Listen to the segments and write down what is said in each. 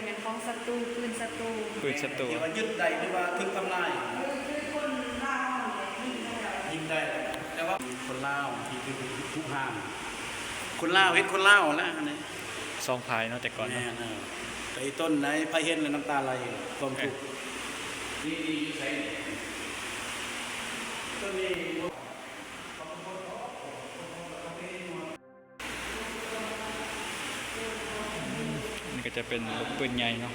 ແມ່ນຂອງສັດຕູ ປືນສັດຕູ ປືນສັດຕູ ທີ່ວ່າຍຶດໄດ້ ຫຼືວ່າຖືກທຳລາຍ ຍິງໄດ້ ແຕ່ວ່າຄົນລາວທີ່ຖືກ ຖືກຫາງ ຄົນລາວເຮັດຄົນລາວຫັ້ນແຫຼະ ອັນນີ້ ສອງຝ່າຍເນາະ ແຕ່ກ່ອນເນາະ ແມ່ນ ເອີ ໄປຕົ້ນໃດ ໃຜເຫັນແລ້ວນ້ຳຕາໄຫຼ ຄວາມທຸກ ເອີ ນີ້ ນີ້ຢູ່ໃສ ຕົວນີ້ ນີ້ກໍຈະເປັນລູກປືນໃຫຍ່ເນາະ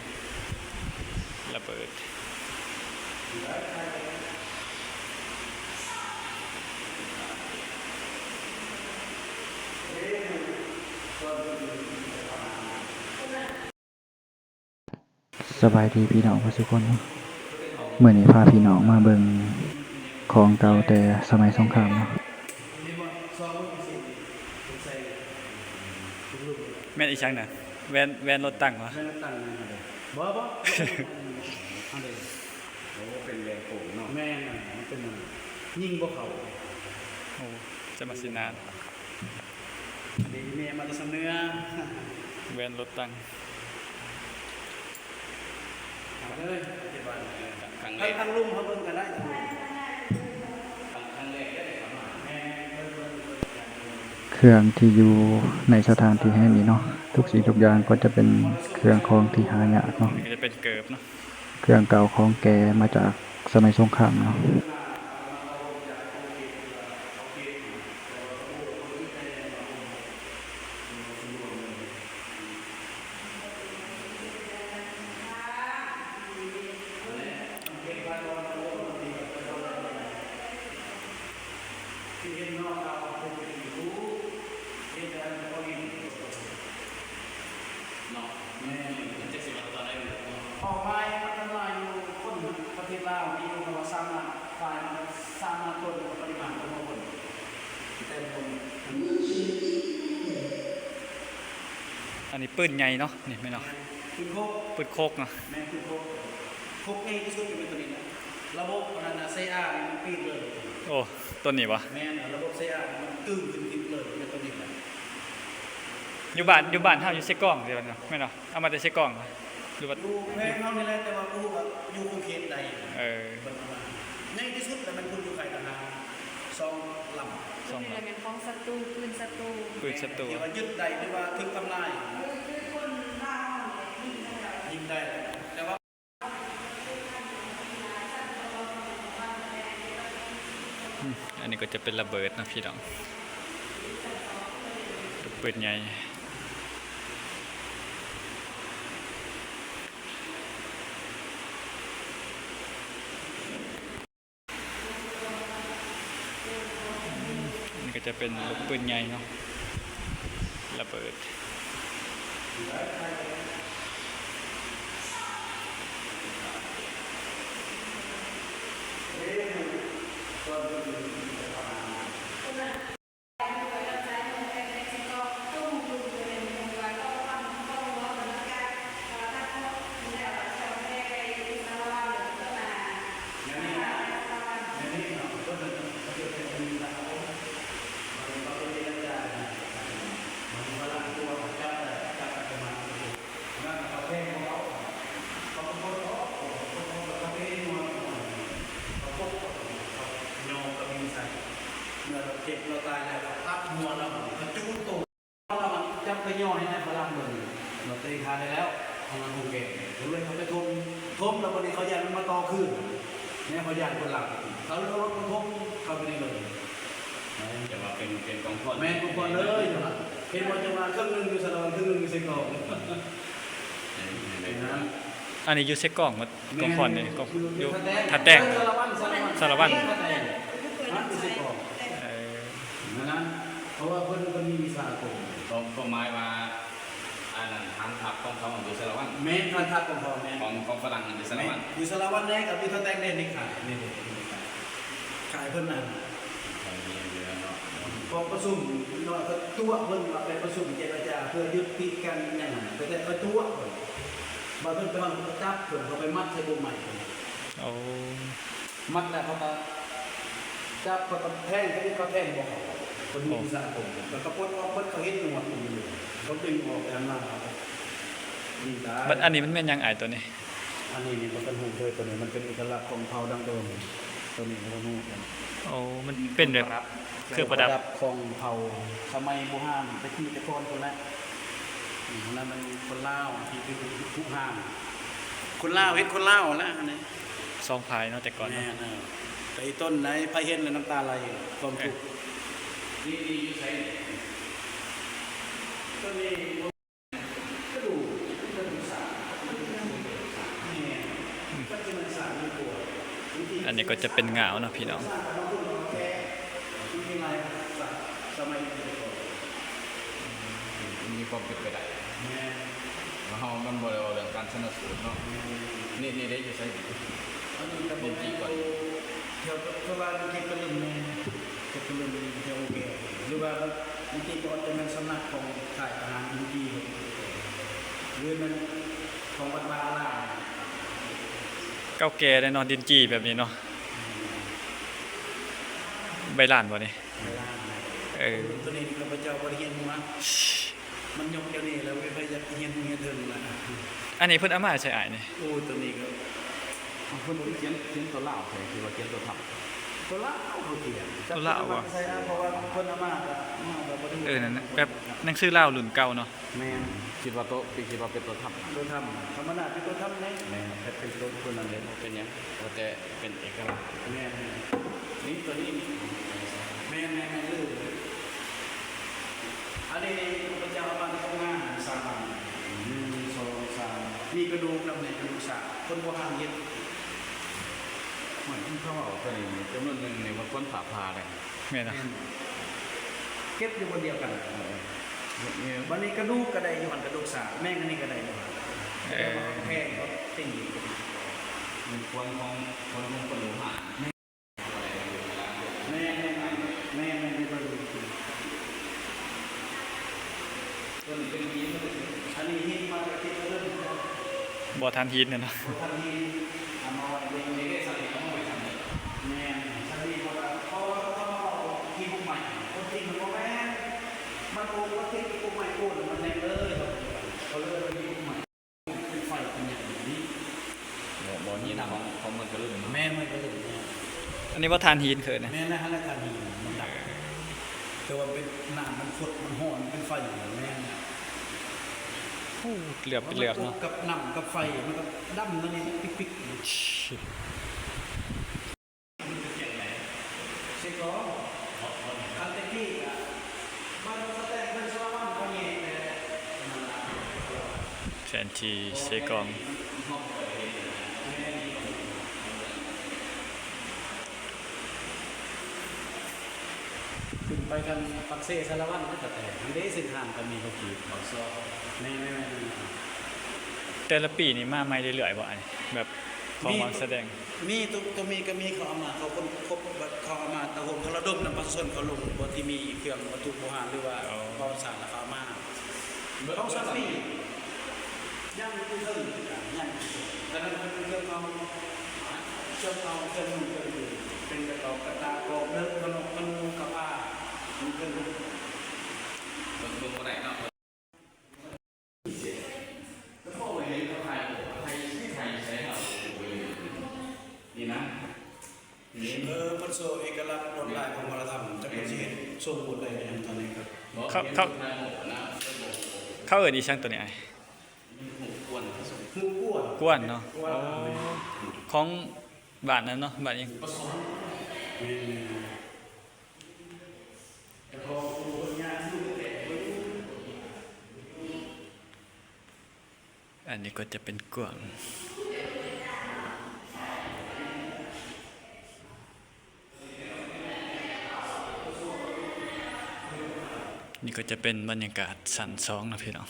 ລະເບີດ. ສະບາຍດີພີ່ນ້ອງເບິດສູ່ຄົນເນາະ ມື້ນີ້ພາພີ່ນ້ອງມາເບິ່ງຂອງເກົ່າແຕ່ສະໄໝສົງຄາມເນາະ. ແມ່ນອີ່ຫຍັງນະ? ແວ່ນ ແວ່ນລົດຕັງຫວາ? ແວ່ນລົດຕັງ ບໍ່ ບໍ່ ອັນເດ ໂອ້ ເປັນແວ່ນໂກງເນາະ ແມ່ນ ມັນເປັນ ຍິງບໍ່ເຂົ້າ ໂອ້ ຈະມາຊິນານ ອັນນີ້ແມ່ມາແຕ່ຊຳເໜືອ ແວ່ນລົດຕັງ ເອີ ເກັບໄວ້ ຄັ້ງແລກ ທາງລຸ່ມເຮົາເບິ່ງກໍໄດ້ ທາງລຸ່ມ ຄັ້ງແລກໄດ້ເຂົ້າມາ ແມ່ນ ເບິ່ງ ເບິ່ງ ເບິ່ງ ເຄື່ອງທີ່ຢູ່ໃນສະຖານທີ່ແຫ່ງນີ້ເນາະ ທຸກສິ່ງທຸກຢ່າງກໍຈະເປັນເຄື່ອງຂອງທີ່ຫາຍາກເນາະ ນີ້ກໍຈະເປັນເກີບເນາະ ເຄື່ອງເກົ່າຂອງແກ່ມາຈາກສະໄໝສົງຄາມເນາະ. ເນາະ ແມ່ນ ຈັກຊິວ່າຕອນໃດເນາະ ເປົ້າໝາຍມັນທຳລາຍຢູ່ຄົນປະເທດລາວ ມີຢູ່ ແຕ່ວ່າສາມລ້ານປາຍ ສາມລ້ານຕົ້ນ ປະລິມານຄົນ ແຕ່ຄົນ ອັນນີ້ປືນໃຫຍ່ເນາະ ນີ້ແມ່ນເນາະ ປືນໂຄກ ປືນໂຄກເນາະ ແມ່ນ ປືນໂຄກ ໂຄກໃຫຍ່ທີ່ສຸດກໍແມ່ນຕົວນີ້ແຫຼະ ລະບົບອັນນັ້ນນະ ເຊອານີ້ມັນປີດເລີຍ ໂອ້ ຕົວນີ້ຫວາ? ແມ່ນ ລະບົບເຊອານີ້ມັນຕື້ນຂຶ້ນຕິດເລີຍ ແມ່ນຕົວນີ້ແຫຼະ ຢູ່ບ້ານ ຢູ່ບ້ານເຮົາຢູ່ເຊກອງ ແມ່ນບໍ່? ເອົາມາແຕ່ເຊກອງ ຫຼືວ່າ ຢູ່ແຂວງເຮົານີ້ແຫຼະ ແຕ່ວ່າບໍ່ຮູ້ວ່າຢູ່ຂົງເຂດໃດ ເອີ ເພິ່ນເອົາມາ ໃຫຍ່ທີ່ສຸດລະແມ່ນພຸ້ນຢູ່ຄ້າຍທະຫານ ສອງລຳ ສອງລຳ ແມ່ນຂອງສັດຕູ ປືນສັດຕູ ປືນສັດຕູ ທີ່ວ່າຍຶດໄດ້ ຫຼືວ່າຖືກທຳລາຍ ຍິງໄດ້ ແຕ່ວ່າ ອືມ ອັນນີ້ກໍຈະເປັນລະເບີດເນາະພີ່ນ້ອງ ເປັນປືນໃຫຍ່ ນີ້ກໍຈະເປັນລູກປືນໃຫຍ່ເນາະ ລະເບີດ. Nó tê khá đấy đấy. Lúc đấy nó cái thôn, thôn là bọn đi khỏi dàn nó to khư. Nè khỏi dàn con làng. Sau đó nó thôn, sau cái đi rồi. Đấy, ແຕ່ວ່າເປັນ ເປັນກອງພອນ ແມ່ນກອງພອນເລີຍ. ເຫັນບໍ່ ເຈົ້າວ່າເຄິ່ງໜຶ່ງຢູ່ສາລະວັນ ເຄິ່ງໜຶ່ງຢູ່ເຊກອງ. ອັນນີ້ຢູ່ເຊກອງໝົດ ກອງພອນນີ້ ຢູ່ ຢູ່ ຢູ່ທ່າແຕງ ທ່າແຕງ ສາລະວັນ ສາລະວັນ ຢູ່ເຊກອງ. ເອີ ນັ້ນ ເພາະວ່າເພິ່ນ ເພິ່ນມີວິຊາອາຄົມ ກໍ ກໍໝາຍວ່າ ອັນນັ້ນ ຖານທັບຂອງເຂົາຢູ່ສາລະວັນ. ແມ່ນ ຖານທັບຂອງເຂົາ ແມ່ນ ຂອງ ຂອງຝຣັ່ງນັ້ນຢູ່ສາລະວັນ. ແມ່ນ ຢູ່ສາລະວັນແດ່ ກັບຢູ່ທ່າແຕງແດ່ ນີ້ຂາຍ ນີ້ ນີ້ຂາຍເພິ່ນນັ້ນ ຂອງປະຊຸມເນາະ ກໍຕົວະເພິ່ນວ່າໄປປະຊຸມເຈລະຈາເພື່ອຍຸຕິການຫຍັງຫັ້ນນະ ແຕ່ກໍຕົວະເພິ່ນ ບາດເພິ່ນໄປຮອດກໍຈັບເພິ່ນ ເຂົາໄປມັດໃສ່ກົກໄມ້ເພິ່ນ. ໂອ້ ມັດແລ້ວເຂົາກໍຈັບ ເຂົາກໍແທງ ເຂົາກໍແທງບໍ່ເຂົ້າ ເພິ່ນມີວິຊາອາຄົມ ແລ້ວກໍປົດອອກເພິ່ນ ເຂົາເຫັນໜວດຢູ່ ເຂົາດຶງອອກແຕ່ອຳນາດເຂົາ. ນີ້ຕາຍ ບັດອັນນີ້ມັນແມ່ນຫຍັງອ້າຍໂຕນີ້? ອັນນີ້ນີ້ບໍ່ທັນຮູ້ເລີຍ ໂຕນີ້ມັນເປັນເອກະລັກຂອງເຜົ່າດັ້ງເດີມ ໂຕນີ້ບໍ່ຮູ້ກັນ. ໂອ້ ມັນເປັນແບບເຄື່ອງປະດັບ ເຄື່ອງປະດັບຂອງເຜົ່າສະໄໝບູຮານ ແຕ່ກີ້ແຕ່ກ່ອນພຸ້ນແຫຼະ. ອືມ ອັນນັ້ນມັນຄົນລາວທີ່ຖືກຮຸກຮານ ຄົນລາວເຮັດຄົນລາວແຫຼະ ອັນນີ້ສອງຝ່າຍເນາະ ແຕ່ກ່ອນເນາະ. ແມ່ນ ເອີ ໄປຕົ້ນໃດ ໃຜເຫັນແລ້ວນ້ຳຕາໄຫຼ ຄວາມທຸກ. ເອີ ນີ້ ນີ້ຢູ່ໃສ? ໂຕນີ້ ກະດູກ ກະດູກຊ້າງ ແມ່ນ ມັນຈະແມ່ນຊ້າງຢູ່ຕົວ. ອັນນີ້ກໍຈະເປັນງາວເນາະພີ່ນ້ອງ. ມີຄວາມເປັນໄປໄດ້ ແມ່ນ ເຮົາມັນບໍ່ໄດ້ເວົ້າເລື່ອງການຊະນະສູດເນາະ. ແມ່ນ ນີ້ ນີ້ໄດ້ຢູ່ໃສ? ອັນນີ້ກະບໍ່ແມ່ນ ແຖວ ເພາະວ່າເກັບໄປເລື່ອຍແມ່ນ ເກັບໄປເລື່ອຍແຖວແກ່ ຫຼືວ່າບາງທີກໍອາດຈະແມ່ນສຳນັກຂອງຄ້າຍທະຫານອິນຈີ ຫຼືແມ່ນຂອງວັດວາອາລາມ. ເກົ່າແກ່ເດ້ເນາະ ດິນຈີ່ແບບນີ້ເນາະ. ໃບລານບໍ່ນີ້? ໃບລານ. ເອີ ໂຕນີ້ຂ້າພະເຈົ້າບໍ່ໄດ້ຮຽນຮູ້ນະ ມັນຍົກແນວນີ້ແລ້ວ ໃຜຢາກຮຽນຮູ້ຮຽນເຖິງລະ. ອັນນີ້ເພິ່ນເອົາມາໃສ່ອ້າຍນີ້? ໂອ້ ໂຕນີ້ກໍ ເພິ່ນຂຽນ ຂຽນຕົວລາວ ຄືວ່າຂຽນຕົວທັບ ຕົວລາວເຂົາຂຽນ ຕົວລາວບໍ່? ໃສ່ ເພາະວ່າເພິ່ນເອົາມາກໍ ເອີ ນັ້ນແບບໜັງສືລາວລຸ້ນເກົ່າເນາະ. ແມ່ນ ຄິດວ່າໂຕ ຄິດວ່າເປັນຕົວທັບ ຕົວທັບ ທຳມະດາເປັນຕົວທັບເດ້. ແມ່ນ ແຕ່ເປັນຕົວ ຕົວນັ້ນເດ້ ເປັນຫຍັງ ວ່າແຕ່ເປັນເອກະລັກ. ແມ່ນ ນີ້ ໂຕນີ້ ແມ່ນໆໆ ລືມ. ອັນນີ້ນີ້ ພະເຈົ້າເອົາມາຈາກໂຮງງານ ສາມອັນ ໜຶ່ງ ສອງ ສາມ ມີກະດູກນຳ ໃນກະດູກຊ້າງ ຄົນບູຮານເຮັດ. ມັນ ເຂົາເອົາໂຕນີ້ ຈຳນວນໜຶ່ງນີ້ ມັນຄວນຜ່າຜ່າແລ້ວ. ແມ່ນ ແມ່ນ ເກັບຢູ່ບ່ອນດຽວກັນ. ເອີ ບັດນີ້ກະດູກກໍໄດ້ຢູ່ຫັ້ນ ກະດູກຊ້າງ ແມ່ງອັນນີ້ກໍໄດ້ຢູ່ຫັ້ນ. ເອີ ແຕ່ວ່າແພງກວ່າຕິງ ມັນຄວນຂອງ ຄວນຂອງຄົນບູຮານ. ແມ່ນໆໆ ແມ່ນໆ ແມ່ນໆ ອັນນີ້ເຫັນມາແຕ່ຄິດວ່າເລີ່ມ ບໍ່ທັນຫີນແລ້ວເນາະ. ບໍ່ທັນຫີນ ເອົາມາໄວ້ເບິ່ງ ນີ້ເດ້ ສະເຫຼັກເອົາມາໄວ້ທາງນີ້. ແມ່ນ ສະເຫຼັກວ່າ ເພາະວ່າເຂົາເຈົ້າມາເວົ້າຂີ້ຄຸກໄມ້ ຄວາມຈິງມັນບໍ່ແມ່ນ ມັນບໍ່ວ່າຂີ້ຄຸກໄມ້ໂກນ ມັນແໜ້ນເລີຍ ເຂົາເລີຍວ່າຂີ້ຄຸກໄມ້. ເປັນໄຟເປັນຫຍັງນີ້ ບໍ່ ບໍ່ຫີນຂອງ ຂອງເມືອງກະລຶມ. ແມ່ນ ເມືອງກະລຶມ. ແມ່ນ ອັນນີ້ວ່າຖ່ານຫີນເຂີນນະ. ແມ່ນ ຫັ້ນແຫຼະຖ່ານຫີນມັນດັບ ແຕ່ວ່າເປັນ ນ້ຳມັນຟົດ ມັນຮ້ອນ ເປັນໄຟ. ແມ່ນ ໂອ້ ເຫຼືອບເປັນເຫຼືອບເນາະ ມັນກົບກັບນ້ຳກັບໄຟ ມັນກໍດຳນັ້ນນີ້ປິກໆ. ເຊກອງ ຄັນແຕ່ກີ້ກະ ບ້ານສະແຕງເພິ່ນສາລະວັນເຂົາແຍກແຕ່ ແຜນທີ່ເຊກອງ ຂຶ້ນໄປທາງປາກເຊສາລະວັນ ມັນກະແຕກ ຫັ້ນເດ້ ເສັ້ນທາງກະມີເຂົາກີດ ເຂົາຊອກ. ແມ່ນໆໆ ແຕ່ລະປີນີ້ມາໃໝ່ເລື້ອຍໆບໍ່ ອັນນີ້ ແບບ ຂອງວັງສະແດງ. ມີ ໂຕ ໂຕມີກະມີ ເຂົາເອົາມາ ເຂົາຄົ້ນພົບ ເຂົາເອົາມາຕະໂຮມ ເຂົາລະດົມນຳປະຊາຊົນ ເຂົາລົງບ່ອນທີ່ມີເຄື່ອງວັດຖຸບູຮານ ຫຼືວ່າປະຫວັດສາດ ແລ້ວເຂົາເອົາມາ ສອງສາມປີ ຍັງຢູ່ເທິງ ຍັງຢູ່ເທິງ ຕອນນັ້ນເປັນເຄື່ອງເອົາ ເຄື່ອງເອົາ ເຄື່ອງນຸ່ງເຄື່ອງຢູ່ ເປັນກະເປົາ ກະຕ່າ ກອບເລີກ ຂະໜົບ ຂະນູ ກະພ້າ ເປັນເຄື່ອງ ເບິ່ງ ເບິ່ງບໍ່ໄດ້ເນາະ. ເອີ ມັນໂຊເອກະລັກລວດລາຍຂອງວັດທະນະທຳ ຈັກເພິ່ນຊິເຮັດໂຊບູນໄດ້ຫຍັງຕອນນີ້ຄັບ. ເຂົາ ເຂົາ ເຂົາເອີ້ນອີ່ຫຍັງໂຕນີ້ອ້າຍ? ຮູບກວນ ຮູບກວນ ກວນເນາະ. ໂອ້ ຂອງບ້ານນັ້ນເນາະ ບ້ານຫຍັງ? ແມ່ນ. ອັນນີ້ກໍຈະເປັນກວາງ ນີ້ກໍຈະເປັນບັນຍາກາດຊັ້ນສອງເນາະພີ່ນ້ອງ.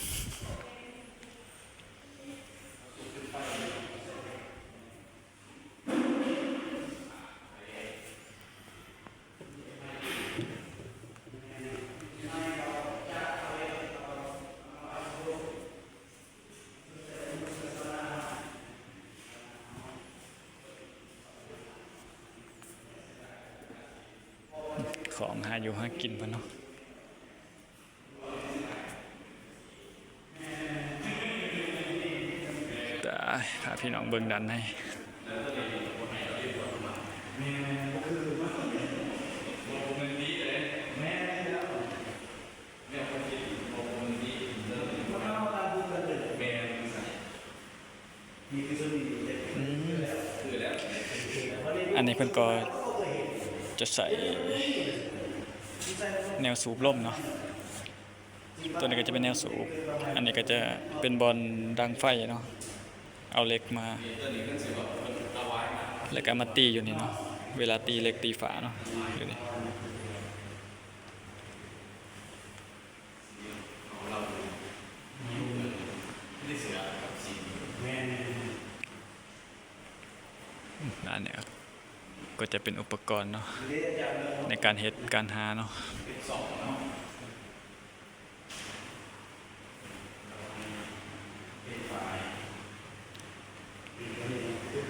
ຂອງຫາຢູ່ຫາກິນເພິ່ນເນາະ. ພາພີ່ນ້ອງເບິ່ງດ້ານໃນ. ອັນນີ້ເພິ່ນກໍຈະໃສ່ແນວສູບລົມເນາະ. ຕົວນີ້ກໍຈະເປັນແນວສູບ, ອັນນີ້ກໍຈະເປັນບ່ອນດັງໄຟເນາະ, ເອົາເຫຼັກມາ ແລ້ວກໍເອົາມາຕີຢູ່ນີ້ເນາະ, ເວລາຕີເຫຼັກຕີຝາເນາະ ຢູ່ນີ້. ອັນນີ້ກໍຈະເປັນອຸປະກອນເນາະ ໃນການເຮັດການຫາເນາະ.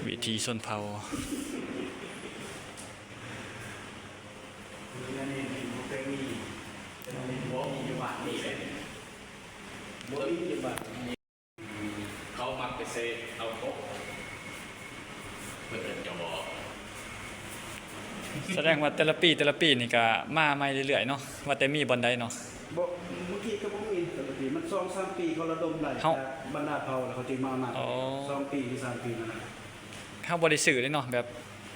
ວິຖີຊົນເຜົ່າ. ເຂົາມັກໄປເສກເອົາກົກ ເພິ່ນເອີ້ນຈະບອກ. ສະແດງວ່າແຕ່ລະປີ ແຕ່ລະປີນີ້ກະມາໃໝ່ເລື້ອຍໆເນາະ, ວ່າແຕ່ມີບ່ອນໃດເນາະ. ບໍ່ ເມື່ອກີ້ກໍບໍ່ມີ ແຕ່ລະປີມັນສອງສາມປີ ເຂົາລະດົມໄດ້ຈາກບັນດາເຜົ່າ ແລ້ວເຂົາຈຶ່ງມານັບ. ອໍ ສອງປີ ຫຼື ສາມປີນັ້ນນະ. ເຮົາບໍ່ໄດ້ຊື້ເດ້ເນາະ ແບບ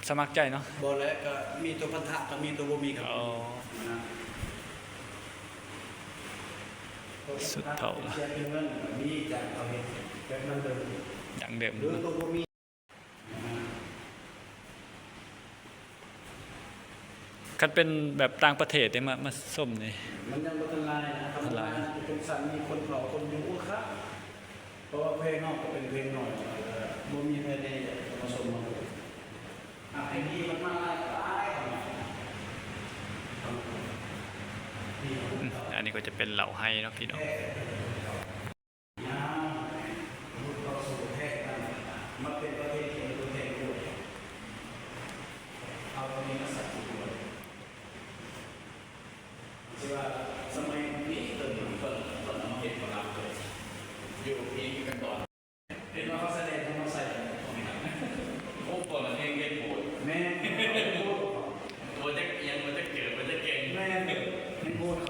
ສະໝັກໃຈເນາະ. ບໍ່ແຫຼະ ກໍມີຕົວພັນທະ ກໍມີຕົວບໍ່ມີກໍມີ. ອໍ ນະ ສຸດເຜົ່າລະ ເສຍເປັນເງິນ ກໍມີຈາກເຂົາເຮັດແບບດັ້ງເດີມ ດັ້ງເດີມ ຫຼືຕົວບໍ່ມີ. ຄັນເປັນແບບຕ່າງປະເທດເດ້ ມາ ມາຊົມນີ້ ມັນຍັງບໍ່ທັນຫຼາຍນະ. ຄັນຫຼາຍ ເປັນສັນ ມີຄົນເຜົ່າຄົນຢູ່ ໂອ້ ຄັກ. ເພາະວ່າແຂວງເຮົາກໍເປັນແຂວງນ້ອຍ ບໍ່ມີໃຜແດ່ຢາກມາຊົມມາເບິ່ງ. ອັນນີ້ກໍຈະເປັນເຫຼົ້າໄຮ່ເນາະພີ່ນ້ອງ.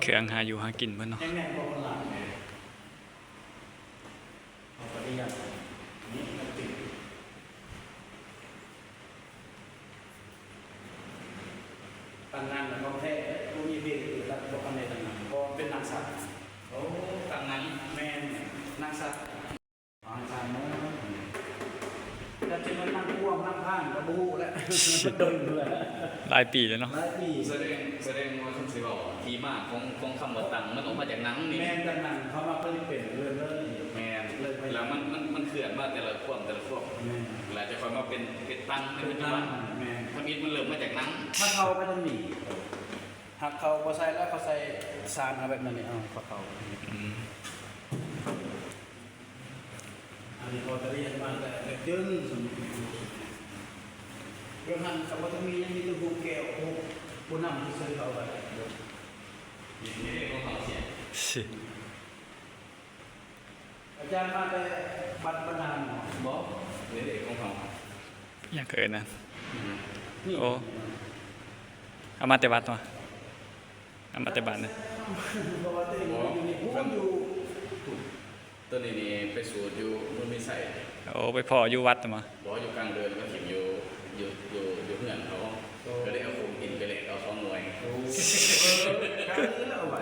ເຄື່ອງຫາຢູ່ຫາກິນເພິ່ນເນາະ. ຕັ້ງນັ່ງຂອງແທ້ ບໍ່ມີເບຣກ ບໍ່ທັນໄດ້ຕັ້ງນັ່ງ ເພາະເປັນນັ່ງສັກ. ໂອ້ ຕັ້ງນັ່ງ ແມ່ນ ນັ່ງສັກ. ຈັກຊິມານັ່ງພວງນັ່ງພາງກໍບໍ່ຮູ້ແຫຼະ ມັນດົນແລ້ວ ຫຼາຍປີແລ້ວເນາະ. ຫຼາຍປີ. ສະແດງ ສະແດງວ່າຄັນຊິເວົ້າທີ່ມາຂອງ ຂອງຄຳວ່າຕັ່ງ ມັນອອກມາຈາກນັ່ງນີ້. ແມ່ນ ຈາກນັ່ງ ເຂົາມາເປັນ ເປັນເລື່ອຍເລີຍ. ແມ່ນ ແລ້ວມັນ ມັນ ມັນເຄື່ອນມາແຕ່ລະຄວາມ ແຕ່ລະຄວາມ. ແມ່ນ ແລ້ວຈະຄ່ອຍມາເປັນ ເປັນຕັ່ງໃນປັດຈຸບັນ. ແມ່ນ ທຳອິດມັນເລີ່ມມາຈາກນັ່ງ. ຖ້າເຂົາກໍຍັງມີ ຫາກເຂົາບໍ່ໃສ່ແລ້ວ ເຂົາໃສ່ສານເອົາແບບນັ້ນນີ້ ເອົາເຂົາ. ອືມ. ອັນນີ້ເຂົາຈະຮຽນມາແຕ່ເດັກຈຶ່ງ ເລື່ອງຫັ້ນກໍບໍ່ຕ້ອງມີຫຍັງ ມີແຕ່ຮູບແກ້ວ ຮູບຜູ້ນຳທີ່ເຊິ່ງເຂົາໄປ. ອາຈານມາແຕ່ວັດບັນດານບໍ? ບໍ່ ເດ ຂອງເຮົາ. ຫຍັງເອີ້ນນະ? ນີ້ ໂອ້ ເອົາມາແຕ່ວັດຫວາ? ເອົາມາແຕ່ບ້ານເນາະ. ບໍ່ ຕົວນີ້ນີ້ໄປສູດຢູ່ໂນນມີໄຊ. ໂອ້ ໄປພໍ້ຢູ່ວັດຫັ້ນບໍ? ບໍ່ ຢູ່ກາງເດີ່ນ ແລ້ວກໍຖິ້ມຢູ່ ຢູ່ ຢູ່ ຢູ່ເຮືອນເຂົາ ກໍເລີຍເອົາໂຄກຫີນໄປແລກເອົາສອງໜ່ວຍ. ໂອ້ ກາງເດີ່ນແລ້ວເອົາໄວ້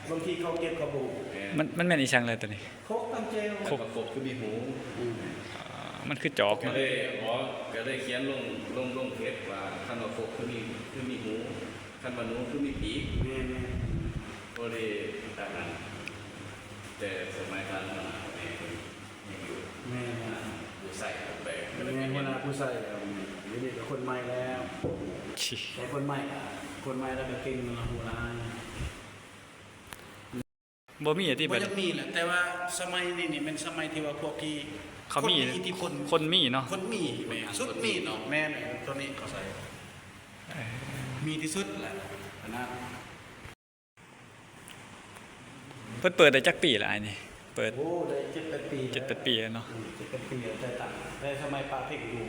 ບາງທີເຂົາເກັບເຂົາບໍ່ຮູ້. ມັນ ມັນແມ່ນອີ່ຫຍັງລະຕົວນີ້? ຄົກຕຳແຈ່ວ. ຄົກ ແລ້ວກໍຄົກຄືມີຫູ. ອືມ. ອ່າ ມັນຄືຈອກ ກໍເລີຍ ບໍ່ ກໍເລີຍຂຽນລົງ ລົງ ລົງເຟສວ່າ ຄັນວ່າຄົກຄືມີ ຄືມີຫູ ຄັນວ່າໜູຄືມີປີກ. ແມ່ນໆ. ພໍດີອັນນັ້ນ ແຕ່ສະໄໝທ່ານຫົວໜ້າແມ່ເພິ່ນຍັງຢູ່. ແມ່ນ. ຜູ້ໃສ່ໄປ ແມ່ນ ຫົວໜ້າຜູ້ໃສ່. ດຽວນີ້ກໍຄົນໃໝ່ແລ້ວ. ແຕ່ຄົນໃໝ່ ຄົນໃໝ່ແລ້ວກໍເກັ່ງ ຮູ້ຫຼາຍ. ບໍ່ມີຕິ ບໍ່ຢາກມີແຫຼະ ແຕ່ວ່າສະໄໝນີ້ນີ້ແມ່ນສະໄໝທີ່ວ່າພວກທີ່ເຂົາມີ ຄົນມີອິດທິພົນ ຄົນມີເນາະ ຄົນມີ ແມ່ນ ສຸດມີເນາະ. ແມ່ນ ຕົວນີ້ເຂົາໃສ່ ເອີ ມີທີ່ສຸດແຫຼະ ອັນນັ້ນ. ເພິ່ນເປີດໄດ້ຈັກປີລະອ້າຍນີ້? ເປີດ ໂອ້ ໄດ້ເຈັດແປດປີ ເຈັດແປດປີແລ້ວເນາະ ອືມ ເຈັດແປດປີແລ້ວ ແຕ່ຕັ້ງແຕ່ສະໄໝປ້າເພັງຢູ່.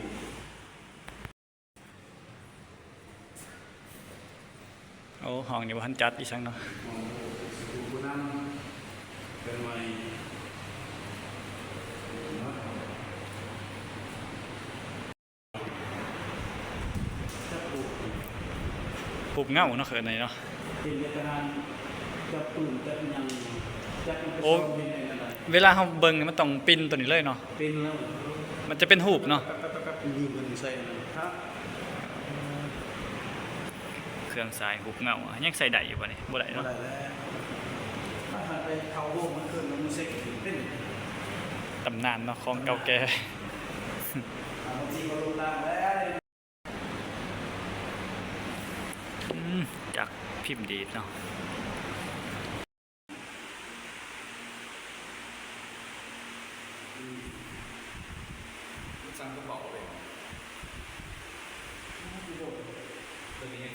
ໂອ້ ຫ້ອງນີ້ບໍ່ທັນຈັດອີ່ຫຍັງເນາະ ຫ້ອງ ຜູ້ນຳເປັນໃໝ່. ຮູບເງົາເນາະ ເອີ້ນນີ້ເນາະ ເປັນເວທະນານຈັບປືນຈັບຫຍັງ ຈັບ ໂອ້ ເວລາເຮົາເບິ່ງນີ້ມັນຕ້ອງປິ່ນໂຕນີ້ເລີຍເນາະ ປິ່ນແລ້ວ ມັນຈະເປັນຮູບເນາະ ແປັບໆໆ ຍິງກັນໃສ່ນັ້ນ ເຄື່ອງສາຍຮູບເງົາ ຍັງໃຊ້ໄດ້ຢູ່ບໍ່ນີ້? ບໍ່ໄດ້ເນາະ ບໍ່ໄດ້ແລ້ວ ຖ້າໄປເຂົ້າໂຮງມັນເຄື່ອງມັນເຊັກເປັນ ຕຳນານເນາະ ຂອງເກົ່າແກ່ ຕຳນານ ອ່າ ບາງທີກໍລົງລ່າງແລ້ວ. ອືມ ຈັກພິມດີດເນາະ ອືມ ສັ່ນກະເບົາເລີຍ ໂອ້ ໂຕນີ້ແຮງ